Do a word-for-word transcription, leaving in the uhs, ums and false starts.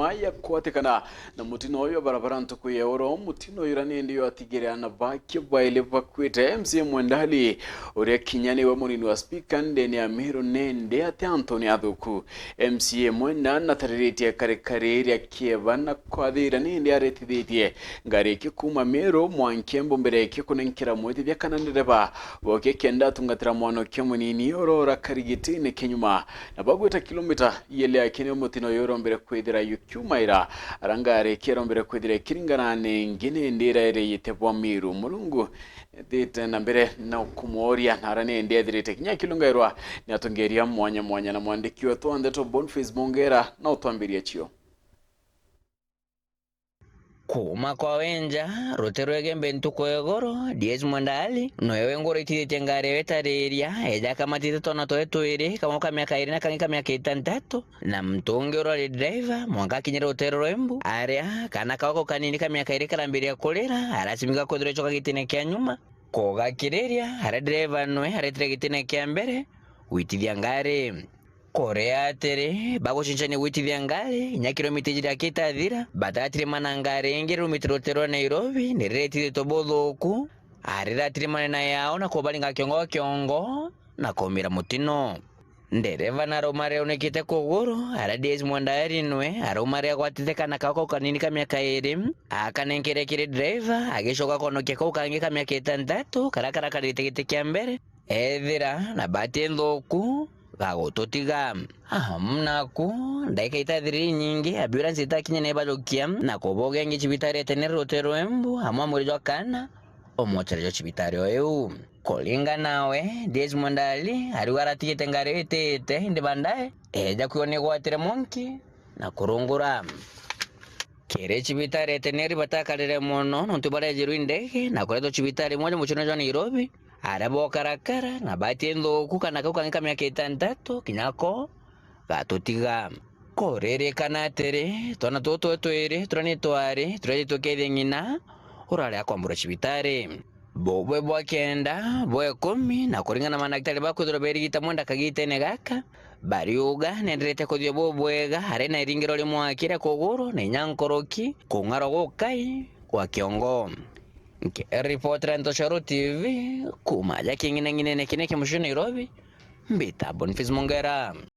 ya kwatikana na mutino uyu barabara ntuku ya oro. Mutino uyu ura nindi yo atigire ana bake baili bakwite. M C A Mwendali, uria kinya niwe munini wa spika ndene ya Meru, nende ati antu ni athuku. M C A Mwenda natariritie karikari ria kieba na kwathira nindi aritithitie ngari iki kuma Meru mwa Nkembo mbere iki kunenkera mwithithia kana ndereba boke kenda atungatira mwana ukia munini urora karigitine kinyuma na bagwita kilomita iele akini mutino uyu urombere kwithira yukiumaira ara ngari iki irombere kwithira ikiringana ningi nindi ira iriyite bwa Meru. Murungu ethite na mbere na kumworia na ara nindi ethirite kinya akilungairwa ni atongeria mwanya mwanya na mwandiki wetu wa ndeto Boniface Mongera na utwambiria cio. Kuuma kwa Wenja, ruti rwa Igembe ntuku ya igoro, D S Mwendali, noe wengura itithitie ngari ewe itariria, eja akamatite twana twae twiri, kamwe ka miaka iri na kangi ka miaka itantatu, na muntu ungi urari driver, mwanka akinyire rutere rwa Embu, aria, kaana kau kau kanini ka miaka iri karambiriria kurira, arasimika kwithirwa icoka gitine kia nyuma. Kugakiriria, aria driver noe aretire gitine kia mbere, gwitithia ngari. Kuria atiri, bagucincania gwitithia ngari, inya kilomita ijiri akitathira, batatire mana ngari ingi rumite rutere rwa Nairobi, ni riretithitwe buthuku, ariratire manena yao na kubaringa kiongo kiongo, na kumira mutino. Ndereva na arauma riunikite kuguru, aria D S Mwendali noe, arauma ria agwatite kana kau kau kanini ka miaka iri, akanenkere kiri driver, agicoka konokia kau kangi ka miaka itantatu, karia karakarite giti kia mbere. Ethira na bahati nthuku, gagututiga. Amu naku, ndagika itathirire inyingi, ambulance itakinya na ibajukia, na kubogia ingi cibitari etenere rutere rwa Embu, amwe a mwiri jwa kaana, umwe utere jwa cibitari o iu. Kuringana nawe, D S Mwendali, ariuga aratigite ngari itite, indi bandae, eja kwigua ni igwatire mwanki, na kurungura. Kiri cibitari eteneri batakarire mono, nontu barejirwe indege, na kuretwa cibitari imwe ja mucii jwa Nairobi, aria bokarakara, na bahati nthuku kana kau kangi ka miaka itantatu, kinya ko gatutiga. Kuririkana atiri, twana tutu twiri, turia ni twari, turejitwe kethia ng'ina, urari akwamburwa cibitari. Bubwe bwa kenda, bwa ikumi, na kuringana na mandagitari bakwithirwa berigita mwenda kagitene gaka, bariuga nenderete kuthithia bubwega, ari na iringiro rimwe akiria kuguru, na inya nkoroki, kung'arwa gukai gwa kiongo. Nkiripotera Ntoshoro T V, kuma aja king'ineng'inene kine kia mucii Nairobi, mbita Boniface Mongera.